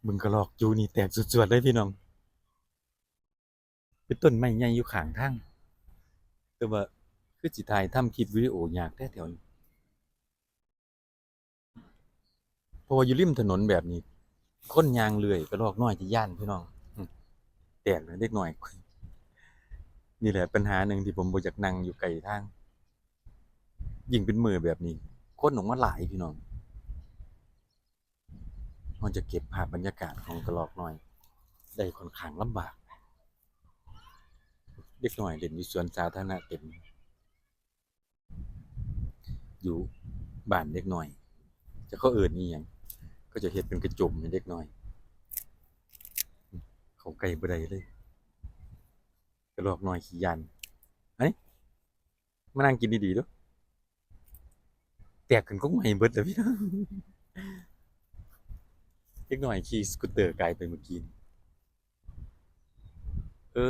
ບິ່ງກະລອກຢູ່ນີ້ແຕກສວດໆເລີຍພີ່ນ້ອງ. ເປັນຕົ້ນໄມ້ໃຫຍ່ຢູ່ຂ້າງທາງ ແຕ່ວ່າຄືຊິຖ່າຍທຳຄລິບວິດີໂອຍາກແທ້ແຖວນີ້ ເພາະວ່າຢູ່ລິມຖະໜົນແບບນີ້ ຄົນຍ່າງເລື່ອຍ ກະລອກນ້ອຍຈະຢ້ານພີ່ນ້ອງ. ອືມ ແຕກແລ້ວເດັກນ້ອຍ. ນີ້ແຫຼະປັນຫາໜຶ່ງທີ່ຜົມບໍ່ຢາກນັ່ງຢູ່ໃກ້ທາງ ຍິ່ງເປັນມື້ແບບນີ້ ຄົນອອກມາຫຼາຍພີ່ນ້ອງ. ເຮົາຈະເກັບພາບບັນຍາກາດຂອງກະລອກນ້ອຍໄດ້ຄ່ອນຂ້າງລຳບາກ. ເດັກນ້ອຍຫຼິ້ນຢູ່ສວນສາທາລະນະເຕັມ ຢູ່ບ້ານເດັກນ້ອຍ ຈັກເຂົາເອີ້ນອີ່ຫຍັງ ເຂົາເຈົ້າເຮັດເປັນກະຈົມໃຫ້ເດັກນ້ອຍ ເຂົ້າໃກ້ບໍ່ໄດ້ເລີຍ ກະລອກນ້ອຍຂີ້ຢ້ານ. ເອີຍ ມານັ່ງກິນດີໆດູ ແຕກຂຶ້ນກົກໄມ້ເບິດແລ້ວພີ່ນ້ອງ. ເດັກນ້ອຍຂີ່ສະກູດເຕີກາຍໄປເມື່ອກີ້ນີ້ ເອີ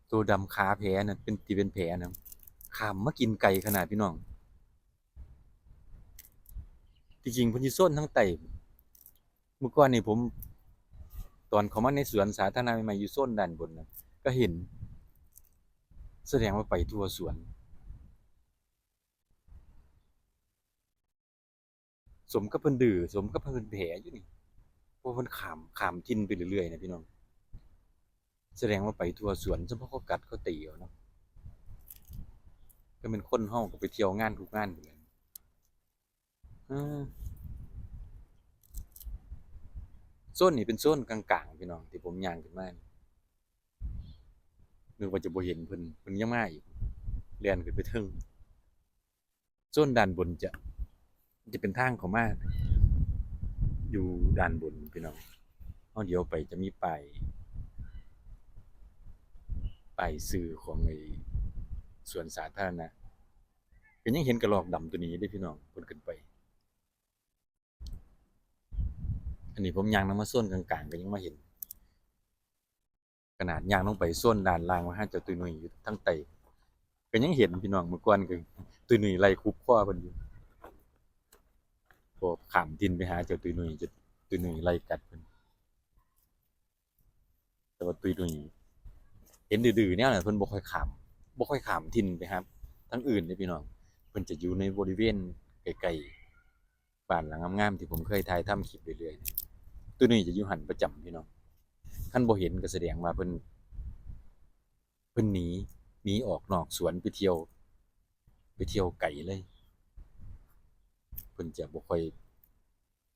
ໂຕດຳຄາແພນັ້ນ ເປັນ ທີ່ເປັນແພນະ ຂ້າມມາກິນໄກ່ຂະໜາດພີ່ນ້ອງ. ທີ່ຈິງເພິ່ນຢູ່ໂຊນທາງໃຕ້ ມື້ກ່ອນນີ້ຜົມ ຕອນເຂົ້າມາໃນສວນສາທາລະນະໃໝ່ໆ ຢູ່ໂຊນດ້ານບົນນະ ກະເຫັນ ສະແດງວ່າໄປທົ່ວສວນ. ສົມກັບເພິ່ນດື້ ສົມກັບເພິ່ນແຜຢູ່ນີ້ ເພາະເພິ່ນຂ້າມ ຂ້າມຖິ່ນໄປເລື້ອຍໆນະພີ່ນ້ອງ. ສະແດງວ່າໄປທົ່ວສວນ ສະເພາະເຂົາກັດເຂົາຕີເອົາເນາະ. ກໍແມ່ນຄົນເຮົາກໍໄປທ່ຽວງານທຸກງານພຸ້ນແຫຼະ. ເອີ ໂຊນນີ້ເປັນໂຊນກາງໆ ພີ່ນ້ອງ ທີ່ຜົມຍ່າງຂຶ້ນມານີ້ ນຶກວ່າຈະບໍ່ເຫັນເພິ່ນ ເພິ່ນຍັງມາອີກ ແລ່ນຂຶ້ນໄປເທິງ. ໂຊນດ້ານບົນຈະ ຈະເປັນທາງເຂົ້າມາຢູ່ດ້ານບົນພີ່ນ້ອງ. ເຮົາຫຼຽວໄປຈະມີປ້າຍ ປ້າຍຊື່ຂອງໄອ້ສວນສາທາລະນະ ກໍຍັງເຫັນກະລອກດຳໂຕນີ້ເດ້ພີ່ນ້ອງ ເພິ່ນຂຶ້ນໄປ. ອັນນີ້ຜົມຍ່າງນຳມາໂຊນກາງໆ ກໍຍັງມາເຫັນ. ຂະໜາດຍ່າງລົງໄປໂຊນດ້ານລ່າງມາຫາເຈົ້າຕຸ້ຍນຸ້ຍຢູ່ທາງໃຕ້ ກໍຍັງເຫັນພີ່ນ້ອງ. ມື້ກ່ອນກໍຕຸ້ຍນຸ້ຍໄລ່ຂຸບຄໍເພິ່ນຢູ່ ພໍຂ້າມຖິ່ນໄປຫາເຈົ້າຕຸ້ຍນຸ້ຍ ເຈົ້າຕຸ້ຍນຸ້ຍໄລ່ກັດເພິ່ນ. ແຕ່ວ່າຕຸ້ຍນຸ້ຍເຫັນດື້ໆແນວນັ້ນ ເພິ່ນບໍ່ຄ່ອຍຂ້າມ ບໍ່ຄ່ອຍຂ້າມຖິ່ນໄປຫາທາງອື່ນເດ້ພີ່ນ້ອງ. ເພິ່ນຈະຢູ່ໃນບໍລິເວນໃກ້ໆ ບ້ານຫຼັງງາມໆ ທີ່ຜົມເຄີຍຖ່າຍທຳຄລິບເລື້ອຍໆ ຕຸ້ຍນຸ້ຍຈະຢູ່ຫັ້ນປະຈຳພີ່ນ້ອງ. ຄັນບໍ່ເຫັນກໍສະແດງວ່າເພິ່ນ ເພິ່ນໜີ ໜີອອກນອກສວນໄປທ່ຽວ ໄປທ່ຽວໄກເລີຍ. ເພິ່ນຈະບໍ່ຄ່ອຍ